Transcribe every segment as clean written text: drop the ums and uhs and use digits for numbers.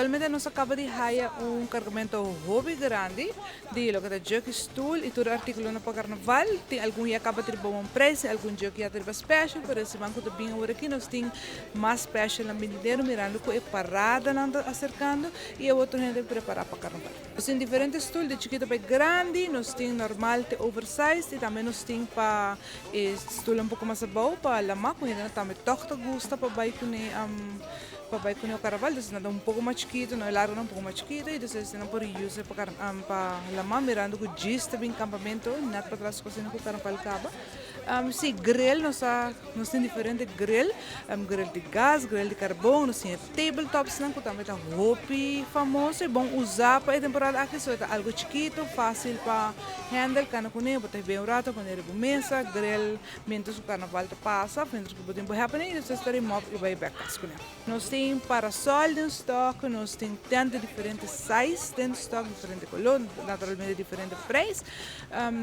Actualmente nos a caba di haya un cargamento hopi grandi di loke ta jug y stoel y tur articulonan pa carnaval. Tin algun ya caba riba bon prijs, tin algun jug ya ta riba special, pero e siman cu ta bin awor aki nos tin mas specialnan bindidero mirando cu e paradanan ta acercando y e otro hende prepara pa carnaval. Nos tin diferente stoel di chikito pa e grandi, nos tin normal te oversized y tambe nos tin pa e stoel un poco mas abao pa lama cu hendenan tambe toch ta gusta pa bay cune. Pa bai ku nos karnaval, dus nan ta un poko mas chikitu, no e largonan un poko mas chikitu i dus nan por use pa pa laman mirando ku djis ta bin kampamento nèt patras ku asina ku karnaval kaba. Si grill nos ta nos tin diferente grill, grill di gas, grill di karbon, nos tin e table topsnan ku tambe ta hopi famoso i bon usa pa e temporada aki, so e ta algu chikitu, fásil pa handle, kana kuné, bo ta hib'é un rato pone riba mesa, grill. Mientras ku karnaval ta pasa, mientras ku bo tin bo happening, despues ta remop i bai bek kas kuné. Nos tin parasol den stok, nos tin tent di diferente size den stok, diferente koló, naturalmente diferente prijs.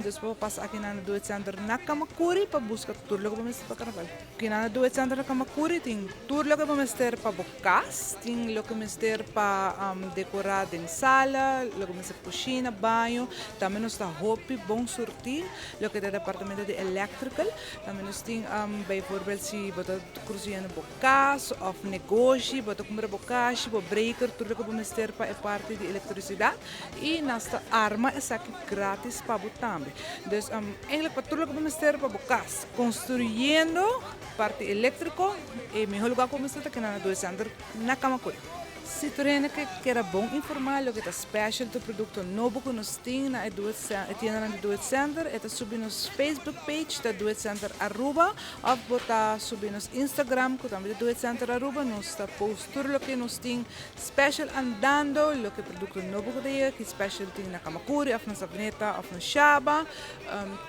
Dus bo por pasa aki na Do It Center na Camacuri pa buska tur loke bo mester pa karnaval. Aki na Do It Center na Camacuri tin tur loke bo mester pa bo kas, tin loke mester pa dekorá den sala, loke mester pa kushina, baño. Tambe nos ta hopi bon surtí. Loke ta departamento di electrical, tambe nos tin bijvoorbeeld si bo ta construyendo bo cas of negoshi, bo ta cumpra bo cashi, bo breaker, tur loke bo mester pa e parti di electricidad y nos ta arma esaki gratis pa bo tambe. Dus eigenlijk pa tur loke bo mester pa bo cas, construyendo parti electrico, e miho lugar cu bo mester ta keda na Doe Center na Camacuri. Si tur hende ke keda bon informá loke ta special tur produkto nobo ku nos tin na e e tiendanan di Do It Center, e ta subi nos Facebook page ta Do It Center Aruba òf bo ta subi nos Instagram ku tambe ta Do It Center Aruba. Nos ta post tur loke nos tin special andando, loke produkto nobo ku ta yega, ki special tin na Kamakuri òf na Savaneta òf na Shaba,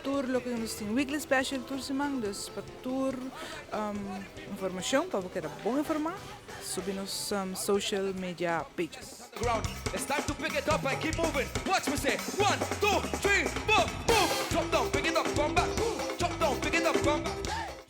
tur loke nos tin weekly special tur siman, dus pa tur informashon pa bo keda bon informá. Subi nos social media pages. Ground it's time to pick it up and keep moving watch me say one two three four move drop down.